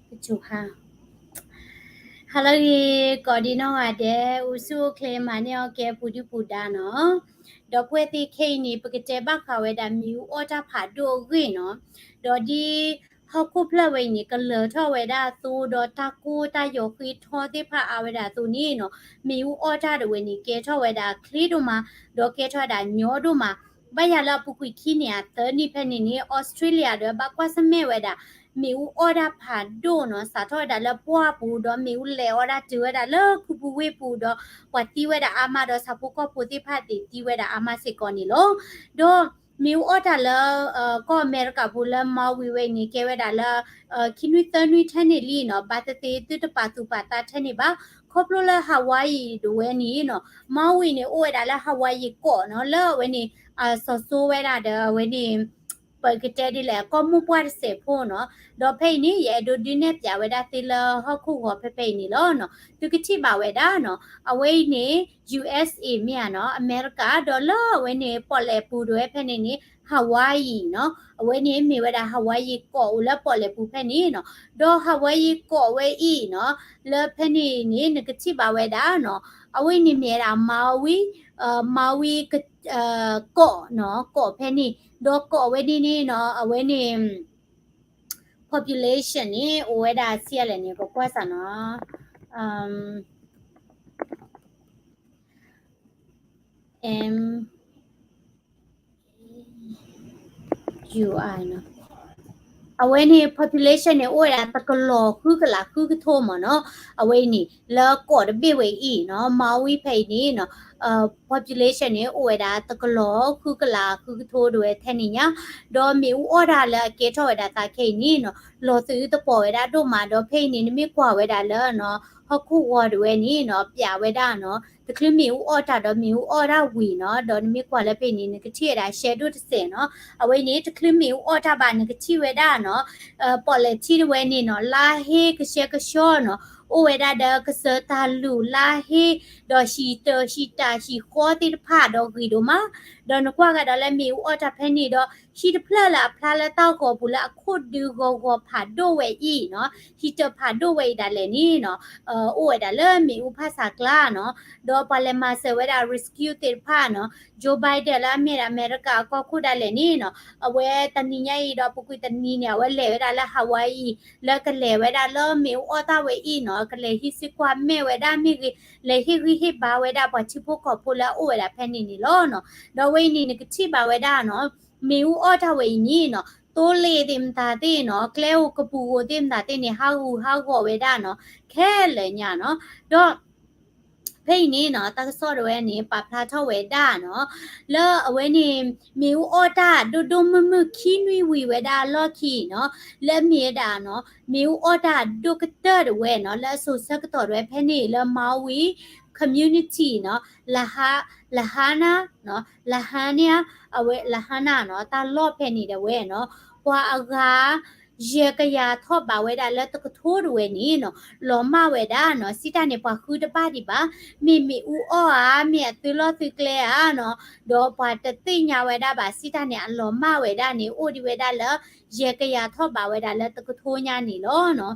ကစူၤဟါ, ဟါလၢအဂ့ၤ ကိးဒံနီၢ်ဂၤဒဲး အိၣ်ဆူၣ်အိၣ်ချ့မၤန့ၢ်အီၣ်ကဲပူၤဒုၣ်ပူၤဒါနီၤ. ဒီပုၢ်ဝဲၢ်သ့ၣ်ခဲအံၤန့ၣ် ပကတဲဘၣ်ဃးဝဲဒၣ်မ့ၣ်အူအီၣ်တၢ်ဖးဒိၣ်အဂ့ၢ်နီၤ. ဒီးဒ်ဟီၣ်ခိၣ်ဖျၢၣ်ဝဲအံၤန့ၣ် ကလၢၤထီၣ်ဝဲဒၣ်အသိး ဒီးတၢ်ကိၢ်တၢ်ယီၤဃ့ထီသ့ၣ်တဖၣ်အါဝဲဒၣ်အသိးန့ၣ်နီၤ, မ့ၣ်အူအီၣ်တၢ်ဒၣ်ဝဲန့ၣ် ကဲထီၣ်ဝဲဒၣ်ချ့ဒိၣ်မး, ဒီးကဲထီၣ်ဝဲဒၣ်ညီဒိၣ်မး. ဘၣ်ယၤလၢအပူၤကွံာ်ခံနံၣ်အသၢနံၣ်ဖဲန့ၣ်န့ၣ် အီစထြ့လယါဒီးဘၣ်ကွၢ်ဆၢၣ်မဲာ်ဝဲဒၣ် မ့ၣ်အူအီၣ်တၢ်ဖးဒိၣ်နီၤ စးထီၣ်ဝဲဒၣ်လၢပှၢ်ပူၤ ဒီးမ့ၣ်အူလဲၤအီၣ်ဒၣ်တုၤဝဲဒၣ်လၢခူပူၤဝ့ၢ်ပူၤ ဒီးပှၤသံဝဲဒၣ်အါမး ဒီးဆၣ်ဖိကီၢ်ဖိသ့ၣ်တဖၣ်သ့ၣ်သံဝဲဒၣ်အါမးစ့ၢ်ကီးန့ၣ်လီၤ. ဒီးမ့ၣ်အူအီၣ်တၢ်လၢ ကီၢ်အမဲရကၤပူၤလၢ Maui ဝဲအံၤန့ၣ် ကဲဝဲဒၣ်လၢ ခံနွံသၢနွံထဲန့ၣ်လံနီၤ, ဘၣ်သ့ၣ်သ့ၣ်သုတပာ်သူၣ်ပာ်သးထဲန့ၣ်ဘၣ်. ခီဖျိလၢ Hawaii ဒၣ်ဝဲန့ၣ်နီၤ, Maui န့ၣ် အိၣ်ဝဲဒၣ်လၢ Hawaii ကီးနီၤ, လၢအဝဲန့ၣ် စီၤစိဝဲဒၣ်ဒီးအဝဲန့ၣ် ပကတဲဒ်လဲၣ် ကီၢ်မိၢ်ပှၢ်တစဲးဖိနီၤ. ဒီးဖဲအံၤန့ၣ် ယအဲၣ်ဒိးဒုးနဲၣ်ဖျါဝဲဒၣ်သ့လၢဟီၣ်ခိၣ်ဂီၤဖဲဖဲအံၤန့ၣ်လီၤ. သုကထံၣ်ဘၣ်ဝဲဒၣ်နီၤ, အဝဲအံၤန့ၣ် USA မ့ၢ်ဧါနီၤ, အမဲရကၤ, ဒီးလၢအဝဲန့ၣ်ပီၣ်လဲၣ်ပူၤဒၣ်ဝဲဖဲန့ၣ်န့ၣ် Hawaii နီၤ, အဝဲန့ၣ်မ့ၢ်ဝဲဒၣ် Hawaii ကီးအိၣ်လၢပီၣ်လဲၣ်ပူၤဖဲန့ၣ်နီၤ. ဒီး Hawaii ကီးဝဲအံၤနီၤ, လၢဖဲန့ၣ်န့ၣ် နကထံၣ်ဘၣ်ဝဲဒၣ်နီၤ, အဝဲအံၤန့ၣ်မ့ၢ်ဝဲဒၣ် Maui, Maui ကီးနီၤ, ကီးဖဲန့ၣ်, ဒီးကီးဝဲဒ်န့ၣ်နီၤ, အဝဲန့ၣ် population န့ၣ် အိၣ်ဝဲဒၣ်ဆံးအါလဲၣ်န့ၣ် ပကွၢ်စ့ၢ်နီၤ, M, U I နီၤ, အဝဲန့ၣ် population န့ၣ် အိၣ်ဝဲဒၣ်တကလီၤဃုကလးဃုကထိမ့ၢ်နီၤ, အဝဲအံၤန့ၣ် လၢကီးတဘ့ၣ်ဝဲအံၤနီၤ, Maui ဖဲအံၤန့ၣ်နီၤ, population န့ၣ် အိၣ်ဝဲဒၣ်တကလီၤဃုကလးဃုကထိဒၣ်ဝဲထဲန့ၣ်ညါ, ဒီးမ့ၣ်အူအီၣ်တၢ်လၢအကဲထီၣ်ဝဲဒၣ်သးခဲအံၤန့ၣ်နီၤ, လီၤသုးသပှၢ်ဝဲဒၣ်ဒိၣ်မး, ဒီးဖဲအံၤန့ၣ် နမ့ၢ်ကွၢ်ဝဲဒၣ်လၢနီၤ, ဟီၣ်ခိၣ်ဂီၤဒၣ်ဝဲန့ၣ်နီၤ, ပျးဝဲဒၣ်နီၤ, တချုးမ့ၣ်အူအီၣ်တၢ်ဒီးမ့ၣ်အူအီၣ်တၢ်ဝံၤနီၤ, ဒီးနမ့ၢ်ကွၢ်လၢဖဲအံၤန့ၣ် နကထံၣ်ဝဲဒၣ် shadow တစဲးနီၤ, အဝဲအံၤန့ၣ် တချုးမ့ၣ်အူအီၣ်တၢ်ဘၣ် နကထံၣ်ဝဲဒၣ်နီၤ, ပီၣ်လဲၣ်ထံဒၣ်ဝဲန့ၣ်နီၤ, လါဟ့ကဆှဲကဆှီနီၤ, အိၣ်ဝဲဒၣ်ဒီးကစၢၤတၢ်လူၢ်လါဟ့, ဒီးဟံၣ်တၢၣ်ဟံၣ်တၢ်ဟံၣ်ဃီသ့ၣ်တဖၣ်ဒီးဂ့ၤဒိၣ်မး, ဒီးနကွၢ်ကဒီးလၢမ့ၣ်အူအီၣ်တၢ်ဖဲန့ၣ်ဒီး ဟံၣ်တဖျၢၣ်လၢအဖျါလၢတၢ်ဂီၤပူၤလၢအခိၣ်ဒုးဂီၤဂီၤဖးဒိၣ်ဝဲအံၤနီၤ, ဟံၣ်တၢၣ်ဖးဒိၣ်ဝဲအံၤဒၣ်လဲာ်န့ၣ်နီၤ, အိၣ်ဝဲဒၣ်လၢမ့ၣ်အူဖၣ်ဆးကျါနီၤ, ဒီးပှၤလဲၤမၤစၢၤဝဲဒၣ် rescue သ့ၣ်တဖၣ်နီၤ, Joe Biden လၢအမ့ၢ်ဒၣ်အမဲရကၤအကီၢ်ခိၣ်ဒၣ်လဲာ်န့ၣ်နီၤ, အဝဲတနံၤညါအံၤဒီးပူၤကွံာ်တနံၤန့ၣ် အဝဲလဲၤဝဲဒၣ်လၢ Hawaii လၢကလဲၤဝဲဒၣ်လၢမ့ၣ်အူအီၣ်တၢ်ဝဲအံၤနီၤ, ကလဲၤဟံးစုကွၢ်မဲာ်ဝဲဒၣ်မ့ၢ်ဂ့ၤ, လဲၤဟ့ၣ်ဂံၢ်ဟ့ၣ်ဘါဝဲဒၣ်ပှၤထံဖိကီၢ်ဖိလၢအအိၣ်ဝဲဒၣ်ဖဲန့ၣ်န့ၣ်လီၤနီၤ, ဒီးအဝဲအံၤန့ၣ် နကထံၣ်ဘၣ်ဝဲဒၣ်နီၤ မ့ၣ်အူအီၣ်တၢ်ဝဲအံၤန့ၣ်နီၤ, သိလ့ၣ်သ့ၣ်မတၤသ့ၣ်နီၤ, ကျဲအိၣ်ကပူၤဧိၤသ့ၣ်မတၤသ့ၣ်န့ၣ် ဟးဂူာ်ဟးဂီၤဝဲဒၣ်နီၤ, ခဲလၢာ်ညါနီၤ, ဒီး ဖဲအံၤန့ၣ်နီၤ, တၢ်ကစီၣ်ဒၣ်ဝဲန့ၣ် ပာ်ဖျါထီၣ်ဝဲဒၣ်နီၤ, လၢအဝဲန့ၣ် မ့ၣ်အူအီၣ်တၢ်ဒိၣ်ဒိၣ်မုၢ်မုၢ်ခံနွံဝံၤဝဲဒၣ်အလီၢ်ခံနီၤ, လၢအမ့ၢ်ဝဲဒၣ်နီၤ, မ့ၣ်အူအီၣ်တၢ်ဒိၣ်ကတၢၢ်ဒၣ်ဝဲနီၤ, လၢအစိၤဆၢကတီၢ်ဒၣ်ဝဲဖဲန့ၣ်လၢ Maui community နီၤ, Laha, Lahaina နီၤ, Lahaina, အဝဲ Lahaina နီၤ, တၢ်လီၢ်ဖဲန့ၣ်ဒၣ်ဝဲနီၤ, ပှၤအဂၤ ယဲၢ်ကယၤထီၣ်ဘးဝဲဒၣ်လၢတကထိဒၣ်ဝဲန့ၣ်နီၤ, လီၤမၢ်ဝဲဒၣ်နီၤ, စံးတၢ်န့ၣ် ပှၤဃုတဘၣ်ဒံးဘၣ်, မ့ၢ်မ့ၣ်အူအီၣ်ဧါ, မ့ၢ်အသုးလီၢ်သုးကျဲဧါနီၤ, ဒီးပှၤတသ့ၣ်ညါဝဲဒၣ်ဘၣ်, စံးတၢ်န့ၣ် အလီၤမၢ်ဝဲဒၣ်န့ၣ် အိၣ်ဒံးဝဲဒၣ်လၢ ယဲၢ်ကယၤထီၣ်ဘးဝဲဒၣ်လၢတကထိညါန့ၣ်လီၤနီၤ,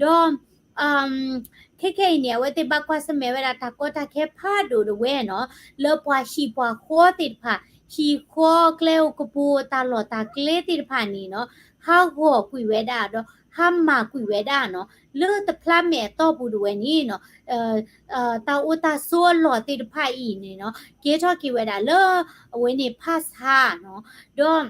ဒီး ခဲခဲအံၤန့ၣ် အဝဲသ့ၣ်ဘၣ်ကွၢ်ဆၢၣ်မဲာ်ဝဲဒၣ်တၢ်ကီတၢ်ခဲဖးဒိၣ်ဒၣ်ဝဲနီၤ, လၢပှၤဟံၣ်ပှၤဃီသ့ၣ်တဖၣ်, ဟံၣ်ဃီကျဲအိၣ်ကပူၤ တၢ်လီၢ်တၢ်ကျဲသ့ၣ်တဖၣ်န့ၣ်နီၤ, ဟးဂီၤကွံာ်ဝဲဒၣ်ဒီး ဟးမၤကွံာ်ဝဲဒၣ်နီၤ, လၢတဖျါမဲာ်အတီၢ်ပူၤဒၣ်ဝဲန့ၣ်နီၤ, တၢ်အိၣ်တၢ်ဆိးအလီၢ်သ့ၣ်တဖၣ်အံၤန့ၣ်နီၤ, ကဲထီၣ်က့ၤဝဲဒၣ်လၢ အဝဲန့ၣ်ဖၣ်ဆါနီၤ, ဒီး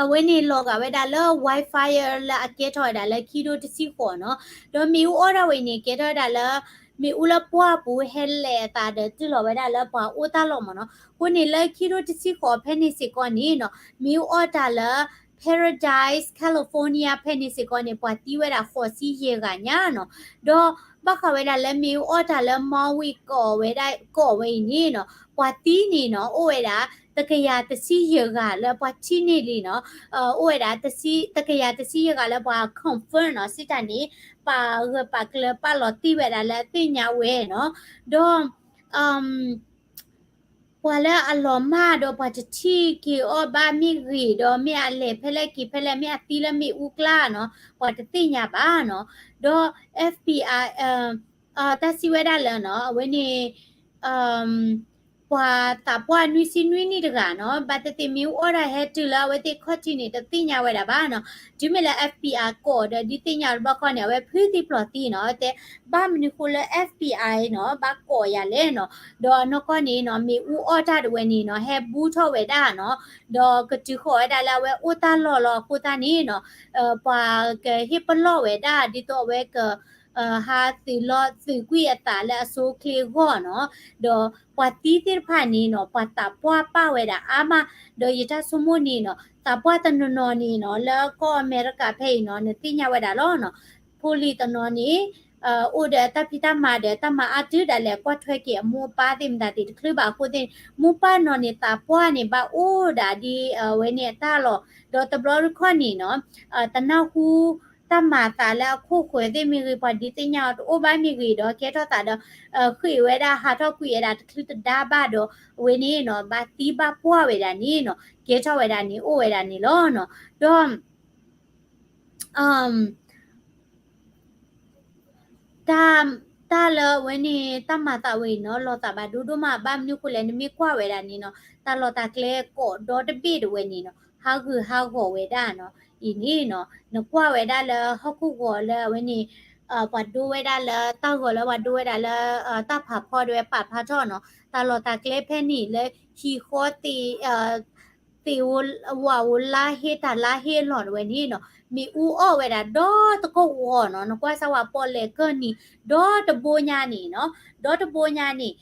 အဝဲန့ၣ်လီၤဂာ်ဝဲဒၣ်လၢ wildfire လၢအကဲထီၣ်ဝဲဒၣ်လၢခံဒိၣ်တဆံဃိးနီၤ, ဒီးမ့ၣ်အူအီၣ်ဒၣ်ဝဲအံၤန့ၣ် ကဲထီၣ်ဝဲဒၣ်လၢ မ့ၣ်အူလၢပှၢ်ပူၤဟဲလဲၤအသးဒီးတုၤလီၤဝဲဒၣ်လၢပှၤအိၣ်တၢ်လီၢ်မ့ၢ်နီၤ, အဃိန့ၣ်လၢခံဒိၣ်တဆံဃိးဖဲန့ၣ်စ့ၢ်ကီးန့ၣ်နီၤ, မ့ၣ်အူအီၣ်တၢ်လၢ Paradise California ဖဲန့ၣ်စ့ၢ်ကီးန့ၣ် ပှၤသံဝဲဒၣ်ဃိးဆံယဲၢ်ဂၤညါနီၤ, ဒီးဘၣ်ဃးဝဲဒၣ်လၢမ့ၣ်အူအီၣ်တၢ်လၢ Maui ကီးဝဲဒၣ် ကီးဝဲအံၤန့ၣ်နီၤ, ပှၤသံန့ၣ်နီၤ အိၣ်ဝဲဒၣ် တကယၤတဆံယဲၢ်ဂၤလၢပှၤထံၣ်န့ၢ်လံနီၤ, အိၣ်ဝဲဒၣ် တကယၤတဆံယဲၢ်ဂၤလၢပှၤ confirm နီၤ, စံးတၢ်န့ၣ် ပာ်ဂၢၢ်ပာ်ကျၢၤပာ်လီၤတံၢ်ဝဲဒၣ်လၢအသ့ၣ်ညါဝဲနီၤ, ဒီး အ ပှၤလၢအလီၤမၢ်ဒီးပှၤတထံၣ်က့ၤအီၤဘၣ်မ့ၢ်ဂ့ၤ, ဒီးမ့ၢ်အလဲၤဖဲလဲၣ်က့ၤဖဲလဲၣ်, မ့ၢ်အသံလၢမ့ၣ်အူကျါနီၤ, ပှၤတသ့ၣ်ညါဘၣ်နီၤ. ဒီး FBI တၢ်စံးဝဲဒၣ်လၢနီၤ, အဝဲန့ၣ် ပှၤသးပှၢ်နွံဆံနွံနံၣ်တဂၤနီၤ, ဘၣ်သ့ၣ်သ့ၣ်မ့ၣ်အူအီၣ်တၢ်ဟဲတုၤလၢအဝဲသ့ၣ်ခီၣ်ထံးန့ၣ် တသ့ၣ်ညါဝဲဒၣ်ဘၣ်နီၤ. တုၤမ့ၢ်လၢ FBI ကိးဒီးဒုးသ့ၣ်ညါတဘျီဃီန့ၣ် အဝဲဖုးသံဖျိးသံနီၤ, တဲဘၣ်မနုၤဃိလၢ FBI နီၤ ဘၣ်ကိးယၤလဲၣ်နီၤ. ဒီးနီၢ်ကီၢ်န့ၣ်နီၤ မ့ၣ်အူအီၣ်တၢ်တဝဲန့ၣ်နီၤ ဟဲဘူးထီၣ်ဝဲဒၣ်နီၤ, ဒီးကတုၤဃီၤဝဲဒၣ်လၢအဝဲအိၣ်တၢ်လီၢ်လီၤအဃိသတးန့ၣ်နီၤ, ပှၤကဟ့ၣ်ပလီၢ်ဝဲဒၣ် ဒ်သိးအဝဲက ဟးသုးလီၤသုးကွံာ်အသးလၢအဆိအချ့အဂီၢ်နီၤ, ဒီးပှၤသံသ့ၣ်တဖၣ်န့ၣ်နီၤ ပှၤသးပှၢ်ပာ်ဝဲဒၣ်အါမး, ဒီးယတၢ်ဆိကမိၣ်န့ၣ်နီၤ သးပှၢ်တနီၤနီၤန့ၣ်နီၤ လၢကီၢ်အမဲရကၤဖဲအံၤနီၤ နသ့ၣ်ညါဝဲဒၣ်လီၤနီၤ, ဖိလံၤတနီၤန့ၣ် အိၣ်ဒီးတၢ်ဖံးတၢ်မၤဒီးတၢ်မၤအါတုၤဒၣ်လဲာ် ကွၢ်ထွဲက့ၤအမိၢ်အပၢ်သ့ၣ်မတၤသ့ၣ်တချုးဘၣ်အဃိသ့ၣ်န့ၣ် မိၢ်ပၢ်နီၤန့ၣ် သးပှၢ်န့ၣ် ဘၣ်အိၣ်ဒၣ်ဒ်အဝဲန့ၣ်အတၢ်လီၢ်, ဒီးတဘျီတခီၣ်န့ၣ်နီၤ တနၢ်ဟူ တၢ်မၤသးလၢအခိၣ်ဃၢၤသ့ၣ်မ့ၢ်ဂ့ၤ ပှၤဒုးသ့ၣ်ညါအီၤတအိၣ်ဘၣ်မ့ၢ်ဂ့ၤဒီး ကဲထီၣ်သးဒီး ဃ့ၢ်ဝဲဒၣ်ဟးထီၣ်ကွံာ်ဝဲဒၣ်တချုးတဒါဘၣ်ဒီး အဝဲန့ၣ်နီၤ ဘၣ်သံဘၣ်ပှၢ်ဝဲဒၣ်န့ၣ်နီၤ ကဲထီၣ်ဝဲဒၣ်န့ၣ် အိၣ်ဝဲဒၣ်န့ၣ်လီၤနီၤ. ဒီး တၢ်လၢအဝဲန့ၣ် တၢ်မၤသးဝဲအံၤနီၤ လီၤသးဘၣ်ဒိဒိၣ်မး ဘၣ်မနုၤဃိလဲၣ် နမ့ၢ်ကွၢ်ဝဲဒၣ်န့ၣ်နီၤ တၢ်လီၢ်တၢ်ကျဲကိးဒီတဘ့ၣ်တဝဲန့ၣ်နီၤ ဟးဂူာ်ဟးဂီၤဝဲဒၣ်နီၤ အံၤန့ၣ်နီၤ နကွၢ်ဝဲဒၣ်လၢဟီၣ်ခိၣ်ဂီၤလၢအဝဲန့ၣ် ပှၤဒိဝဲဒၣ်လၢတၢ်ဂီၤလၢပှၤဒိဝဲဒၣ်လၢ တၢ်ဖးဖီဒၣ်ဝဲပာ်ဖျါထီၣ်နီၤ တၢ်လီၢ်တၢ်ကျဲဖဲန့ၣ်လၢဟံၣ်ဃီသ့ၣ် သ့ၣ်ဝါဝါလါဟ့တၢ်လါဟ့အလီၢ်တဝဲန့ၣ်နီၤ မ့ၣ်အူအီၣ်ဝဲဒၣ်ဒီတကီၢ်ဂီၤနီၤ နကွၢ်စၢ်ဝဲပီၣ်လဲၣ်ကၢၢ်နံၤ ဒီတဘိညါန့ၣ်နီၤ ဒီတဘိညါန့ၣ်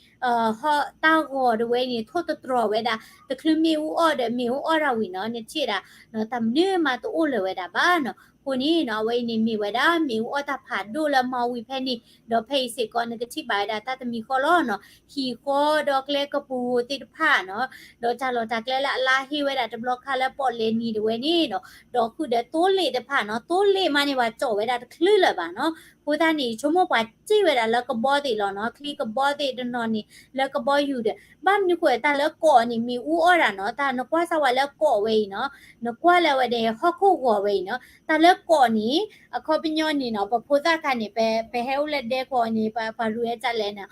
တၢ်ဂီၤတဝဲအံၤန့ၣ် ထိၣ်သတြီၤဝဲဒၣ် တချုးမ့ၣ်အူအီၣ်ဒီး မ့ၣ်အူအီၣ်တၢ်ဝံၤနီၤ နထံၣ်ဒၣ် တၢ်မနုၤမးတအိၣ်လၢၤဝဲဒၣ်ဘၣ်နီၤ အဃိန့ၣ်နီၤ အဝဲအံၤန့ၣ်မ့ၢ်ဝဲဒၣ် မ့ၣ်အူအီၣ်တၢ်ဖးဒိၣ်လၢမီဝံၤဖဲန့ၣ် ဒီးဖဲအံၤစ့ၢ်ကီး နကထံၣ်ဘၣ်ဝဲဒၣ်တၢ်တမံၤဃီလီၤနီၤ ဟံၣ်ဃီဒီးကျဲကပူၤဧိၤသ့ၣ်တဖၣ်နီၤ ဒီးတၢ်လီၢ်တၢ်ကျဲလၢအလါဟ့ဝဲဒၣ်တဘျီခါလၢပီၣ်လဲၣ်နံၤတဝဲန့ၣ်နီၤ ဒီးဃုာ်ဒီးသိလ့ၣ်တဖၣ်နီၤ သိလ့ၣ်မးန့ၣ် ပှၤကၠီၣ်ဝဲဒၣ်တချုးလၢၤဘၣ်နီၤ အဃိသတးန့ၣ် ဆိကမိၣ်ပှၤစံၣ်ဝဲဒၣ်လၢကဘီသ့ၣ်လီၤနီၤ ချံကဘီသ့ၣ်တနီၤန့ၣ် လၢကဘီယူၤဒီး ဘၣ်မနုၤဃိ တၢ်လၢကိးန့ၣ် မ့ၣ်အူအီၣ်ဒၣ်နီၤ တၢ်နကွၢ်စၢ်ဝဲလၢကိးဝဲအံၤနီၤ နကွၢ်လၢဝဲဒၣ်ဟီၣ်ခိၣ်ဂီၤဝဲအံၤနီၤ တၢ်လၢကိးန့ၣ် အခီပညီန့ၣ်နီၤ ပဖိသၣ်ခါန့ၣ် ပဟဲအိၣ်လၢဒဲကဝီၤန့ၣ် ပှၤရူးဝဲဒ်လဲၣ်နီၤ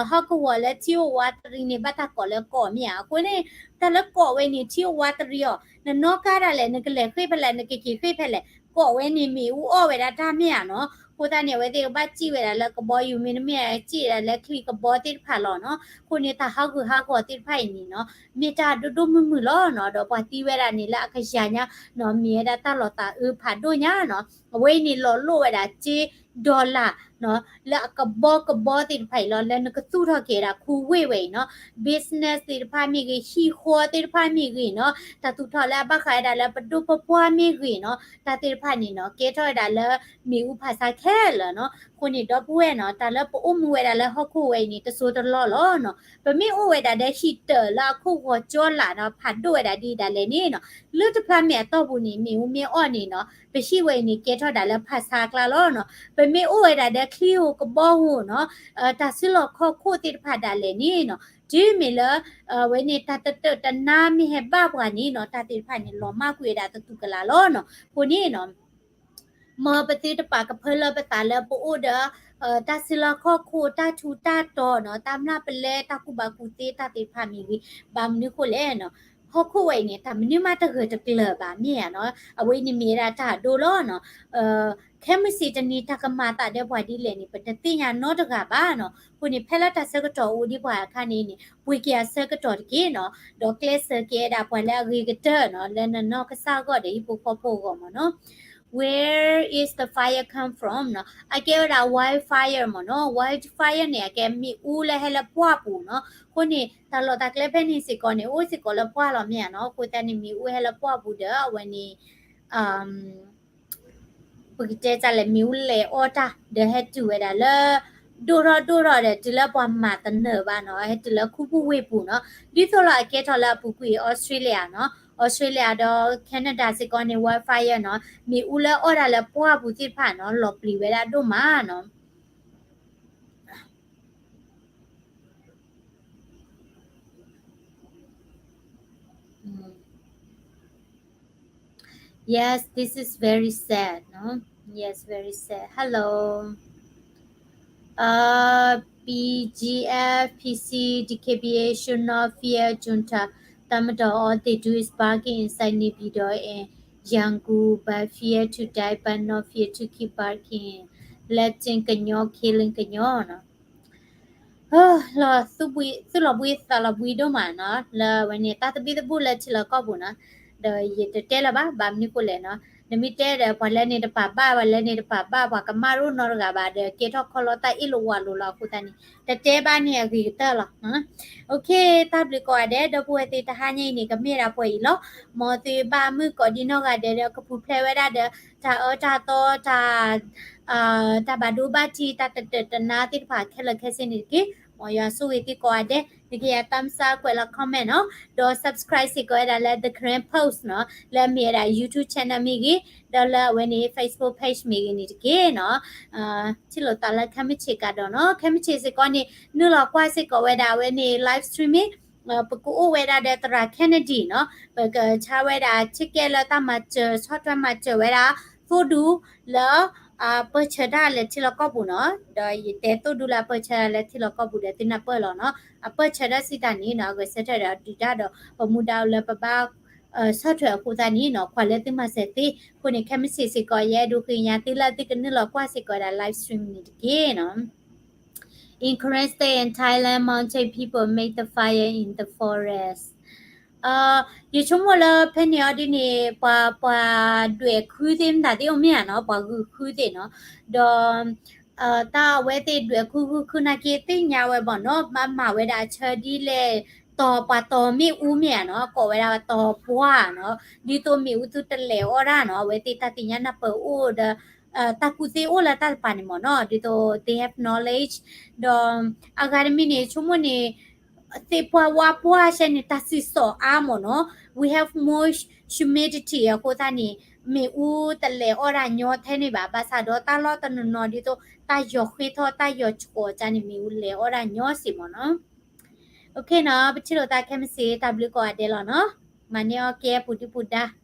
ဟီၣ်ကဝီၤလၢထံအိၣ်ဝါတရံးန့ၣ် ဘၣ်တၢ်ကိးလၢကိးမ့ၢ်ဧါ အဃိန့ၣ် တၢ်လၢကိးဝဲန့ၣ် ထံအိၣ်ဝါတရံးအီၤ နနီၣ်ကါဒၣ်လဲာ် နကလဲၤဃ့ၢ်ဖဲလဲၣ် နကက့ၤဃ့ၢ်ဖဲလဲၣ် ကိးဝဲန့ၣ် မ့ၣ်အူအီၣ်ဝဲဒၣ်တၢ်မ့ၢ်ဧါနီၤ အဃိသတးန့ၣ် အဝဲသ့ၣ်ကဘၣ်စံၣ်ဝဲဒၣ်လၢကဘီယူၤ မ့တမ့ၢ်စံၣ်ဝဲဒၣ်လၢချံကဘီသ့ၣ်တဖၣ်လီၤနီၤ အဃိန့ၣ် တၢ်ဟးဂူာ်ဟးဂီၤသ့ၣ်တဖၣ်အံၤန့ၣ်နီၤ မ့ၢ်တၢ်ဒိၣ်ဒိၣ်မုၢ်မုၢ်လီၤနီၤ ဒီးပှၤသံဝဲဒၣ်န့ၣ်လၢအကယၤညါနီၤ မ့ၢ်ဝဲဒၣ်တၢ်လီၤသးအၢဖးဒိၣ်ညါနီၤ အဝဲအံၤန့ၣ် လီၤလိၣ်ဝဲဒၣ်စ့ dollar နီၤ လၢအကဘီကဘီသ့ၣ်တဖၣ်အံၤလီၤ လၢနကသူၣ်ထီၣ်က့ၤဒၣ်ခူဝ့ၢ်ဝဲအံၤနီၤ business သ့ၣ်တဖၣ်မ့ၢ်ဂ့ၤ ဟံၣ်ဃီသ့ၣ်တဖၣ်မ့ၢ်ဂ့ၤနီၤ တၢ်သူၣ်ထီၣ်လၢအဘၣ်ဃးဝဲဒၣ်လၢပဒိၣ်ပပှၢ်မ့ၢ်ဂ့ၤနီၤ တၢ်သ့ၣ်တဖၣ်န့ၣ်နီၤ ကဲထီၣ်ဝဲဒၣ်လၢမ့ၣ်အူဖးဆါခဲလၢာ်နီၤ အဃိန့ၣ် ဒီပုၢ်ဝဲၢ်နီၤ တၢ်လၢပအိၣ်မူဝဲဒၣ်လၢဟီၣ်ခိၣ်ဝဲအံၤန့ၣ် တစိၢ်တလီၢ်လီၤနီၤ ပမ့ၢ်အိၣ်ဝဲဒၣ်ဒီးဟံၣ်တၢၢ်လၢအခိၣ်ဂီၤကၠီလးနီၤ ဖးဒိၣ်ဝဲဒၣ်ဒ်ဒၣ်လဲာ်န့ၣ်နီၤ လၢတဖျါမဲာ်အတီၢ်ပူၤန့ၣ် မ့ၣ်အူမ့ၢ်အီၣ်န့ၣ်နီၤ ပဟံၣ်ဝဲအံၤန့ၣ် ကဲထီၣ်ဒၣ်လၢဖးဆါအကျါလီၤနီၤ ပမ့ၢ်အိၣ်ဝဲဒၣ်ဒီးချံဧိၤကဘီဧိၤနီၤ တၢ်စုလီၢ်ခီၣ်ခိၣ်သ့ၣ်တဖၣ်ဒၣ်လဲာ်န့ၣ်နီၤ တုၤမ့ၢ်လၢ အဝဲန့ၣ် တၢ်တတၢၢ်တနါမ့ၢ်ဟဲဘၣ်ပှၤန့ၣ်နီၤ တၢ်သ့ၣ်တဖၣ်န့ၣ် လီၤမၢ်ကွံာ်ဝဲဒၣ်သတူၢ်ကလာ်လီၤနီၤ အဃိန့ၣ်နီၤ မ်ပသုတပာ်ကဖၢလၢပသးလၢပအိၣ်ဒီး တၢ်စုလီၢ်ခီၣ်ခိၣ် တၢ်ထူးတၢ်တီၤနီၤ တၢ်မျၢ်ပလဲ တၢ်ကူၣ်ဘၣ်ကူၣ်သ့ တၢ်သ့ၣ်တဖၣ်မ့ၢ်ဂ့ၤ ဘၣ်မနုၤဃိလဲၣ်နီၤ ဟီၣ်ခိၣ်ဝဲအံၤန့ၣ် တၢ်မနုၤမးတဂၢၢ်တကျၢၤဘၣ်မ့ၢ်ဧါနီၤ အဝဲအံၤန့ၣ်မ့ၢ်ဝဲဒၣ်တၢ်အဒိလီၤနီၤ ခဲမုၢ်ဆ့ၣ်တနံၤ တၢ်ကမၤသးဒီးပှၤဒ်လဲၣ်န့ၣ် ပတသ့ၣ်ညါနီတဂၤဘၣ်နီၤ အဃိန့ၣ် ဖဲလၢတၢ်ဆၢကတီၢ်အိၣ်ဒံးပှၤအခါန့ၣ်န့ၣ် ပှ့ၤက့ၤအဆၢကတီၢ်တက့ၢ်နီၤ ဒီးကျဲးစၢးက့ၤဝဲဒၣ်ပှၤလၢအဂ့ၤကတၢၢ်နီၤ လၢနနီၢ်ကစၢ်ဂီၢ်ဒီးဟံၣ်ဖိဃီဖိအဂီၢ်မ့ၢ်နီၤ Where is the fire come from နီၤ အကဲဝဲဒၣ် wildfire မ့ၢ်နီၤ wildfire န့ၣ် အကဲမ့ၣ်အူလၢဟဲလၢပှၢ်ပူၤနီၤ အဃိန့ၣ် တၢ်လီၢ်တၢ်ကျဲဖဲန့ၣ်စ့ၢ်ကီးန့ၣ် အိၣ်စ့ၢ်ကီးလၢပှၢ်လီၤမ့ၢ်ဧါနီၤ အဃိသတးန့ၣ် မ့ၣ်အူဟဲလၢပှၢ်ပူၤဒီး အဝဲန့ၣ် ပကတဲတၢ်လဲၣ် မ့ၣ်အူလဲၤအီၣ်တၢ် ဒီးဟဲတုၤဝဲဒၣ်လၢ ဒိၣ်ထီၣ်ဒိၣ်ထီၣ်ဒီး တုၤလၢပှၤမၤတနၢၤဘၣ်နီၤ ဟဲတုၤလၢခူပူၤဝ့ၢ်ပူၤနီၤ ဒ်သိးလီၤအကဲထီၣ်လၢအပူၤကွံာ် Australia နီၤ Australia ဒီး Canada စ့ၢ်ကီးန့ၣ် wildfire နီၤ မ့ၣ်အူလၢအီၣ်တၢ်လၢပှၢ်ပူၤသ့ၣ်တဖၣ်နီၤ လီၤပျံၤဝဲဒၣ်ဒိၣ်မးနီၤ. Yes, this is very sad, no? Yes, very sad. Hello. Uh, B G F, P C, D K B A should not fear junta. တပ်မတော် all they do is barking inside Naypyidaw and Yangon, but fear to die, but not fear to keep barking. လက်ကျင့် ကညီ killing ကညီ နီၤ. သုးလီၤဘှံးသးလီၤဘှံးဒိၣ်မးနီၤ, လၢအဝဲန့ၣ် တၢ်သဘံၣ်သဘုၣ်လၢထံလီၢ်ကီၢ်ပူၤနီၤ, ဒီးယတတဲလၢၤဘၣ် ဘၣ်မနုၤဃိလဲၣ်နီၤ, နမ့ၢ်တဲဒီး ပှၤလၢန့ၣ်တပာ်ဘၣ် ပှၤလၢန့ၣ်တပာ်ဘၣ် ပှၤကမၣ်တအိၣ်နီတဂၤဘၣ်ဒီး ကဲထီၣ်ခီလီၤတၢ်အ့ၣ်လိာ်ဝးလိာ်လီၤအဃိသတးန့ၣ် တတဲဘၣ်န့ၣ်အဂ့ၤကတၢၢ်လီၤ. Okay, တၢ်ဘျုးကိးဂၤဒဲး ဒီပုၢ်ဝဲၢ်သ့ၣ် တဟါညါအံၤန့ၣ် ကမ့ၢ်ဒၣ်ပှဲၤအံၤလီၤ. မ်သုဘၣ်မုာ်ကိးဒံနီၢ်ဂၤဒဲးဒီး ကပူၤဖျဲးဝဲဒၣ်ဒီး တၢ်အၢတၢ်သီ တၢ် တၢ်ဘၣ်ဒိဘၣ်ထံး တၢ်တတၢာ်တနါသ့ၣ်တဖၣ်ခဲလၢာ်ခဲဆ့န့ၣ်တက့ၢ်. မ်ယွၤဆိၣ်ဂ့ၤသုကိးဂၤဒဲး, နကယၤ thumbs up ကွဲးလီၤ comment နီၤ, ဒီး subscribe စ့ၢ်ကီးဝဲဒၣ်လၢ The Karen Post နီၤ, လၢအမ့ၢ်ဝဲဒၣ် YouTube channel မ့ၢ်ဂ့ၤ, ဒီးလၢအဝဲန့ၣ် Facebook page မ့ၢ်ဂ့ၤန့ၣ်တက့ၢ်နီၤ. ထံၣ်လိာ်သးလၢခဲမုၢ်ဆ့ၣ်ကဒီးနီၤ, ခဲမုၢ်ဆ့ၣ်စ့ၢ်ကီးန့ၣ် နုာ်လီၤကွၢ်စ့ၢ်ကီးဝဲဒၣ်အဝဲန့ၣ် live streaming ပကအိၣ်ဝဲဒၣ်ဒီးသရၣ် Kennedy နီၤ, ပကဆါဝဲဒၣ် ticket လၢတၢ်မၤစၢၤ ဆီၣ်ထွဲမၤစၢၤဝဲဒၣ် သိၣ်ဒူလၢ အပၢၢ်ဆၢတၢ်လၢထံလီၢ်ကီၢ်ပူၤနီၤ, ဒီးယတဲသိၣ်ဒူလၢအပၢၢ်ဆၢတၢ်လၢထံလီၢ်ကီၢ်ပူၤဒီးသုနၢ်ပၢၢ်လီၤနီၤ, အပၢၢ်ဆၢတၢ်စံးတၢ်န့ၣ်နီၤ, အဂဲၤဆၢထၢၣ်ဒီးဒုၣ်ဒါဒီး ပမူဒါအိၣ်လၢပဘၣ် ဆီၣ်ထွဲအဃိသတးန့ၣ်နီၤ, ကွၢ်လၢသုမၤစၢၤသ့, အဃိန့ၣ် ခဲမုၢ်ဆ့ၣ်စ့ၢ်ကီး ယအဲၣ်ဒိးဃ့ကညးသုလၢသုကနုာ်လီၤကွၢ်စ့ၢ်ကီးဝဲဒၣ် live stream န့ၣ်တက့ၢ်နီၤ. In Karen State and Thailand, mountain people make the fire in the forest. ယဆိကမိၣ်လၢဖဲန့ၣ်အီၤဒ်န့ၣ် ပှၤ ပှၤဒွဲၣ်ခုသ့ၣ်မတၤသ့ၣ်အိၣ်မ့ၢ်ဧါနီၤ, ပှၤဂုာ်ခုသ့ၣ်နီၤ, ဒီး တၢ်အဝဲသ့ၣ်ဒွဲၣ်ခုဂုာ်ခုနာ်က့ သ့ၣ်ညါဝဲဘၣ်နီၤ, မၤမၤဝဲဒၣ်အဆၢဒ်လဲၣ်, တီၤပှၤတီၤမ့ၣ်အူမ့ၢ်ဧါနီၤ, ကိးဝဲဒၣ်တီၤပှၢ်နီၤ, ဒ်သိးမ့ၣ်အူသုတလဲၤအီၣ်ဒၣ်နီၤ, အဝဲသ့ၣ်တၢ်သ့ၣ်ညါနၢ်ပၢၢ်အိၣ်ဒီး တၢ်ကူၣ်သ့အိၣ်လၢတၢ်တပၤန့ၣ်မ့ၢ်နီၤ, ဒ်သိး they have knowledge, ဒီးအဂၤတမံၤန့ၣ် ဆိကမိၣ်န့ၣ် သ့ၣ်ပှၢ်ဝါပှၢ်ဆဲန့ၣ် တၢ်စံၣ်စိၤအါမ့ၢ်နီၤ, we have more humidity အဃိသတးန့ၣ် မ့ၣ်အူတလဲၤအီၣ်ဒၣ်ညီထဲန့ၣ်ဘၣ်, ဘၣ်ဆၣ်ဒီးတၢ်လီၢ်တနီၤနီၤဒ်သိး တၢ်ယီၤဃ့ထီၣ် တၢ်ယီၤဆှီၤကန့ၣ် မ့ၣ်အူလဲၤအီၣ်ဒၣ်ညီစ့ၢ်မ့ၢ်နီၤ. Okay နီၤ, ပထံၣ်လိာ်သးခဲမုၢ်ဆ့ၣ် တၢ်ဘျုးကိးဂၤဒဲးလီၤနီၤ, မၤန့ၢ်အီၣ်ကဲပူၤဒုပူၤဒါ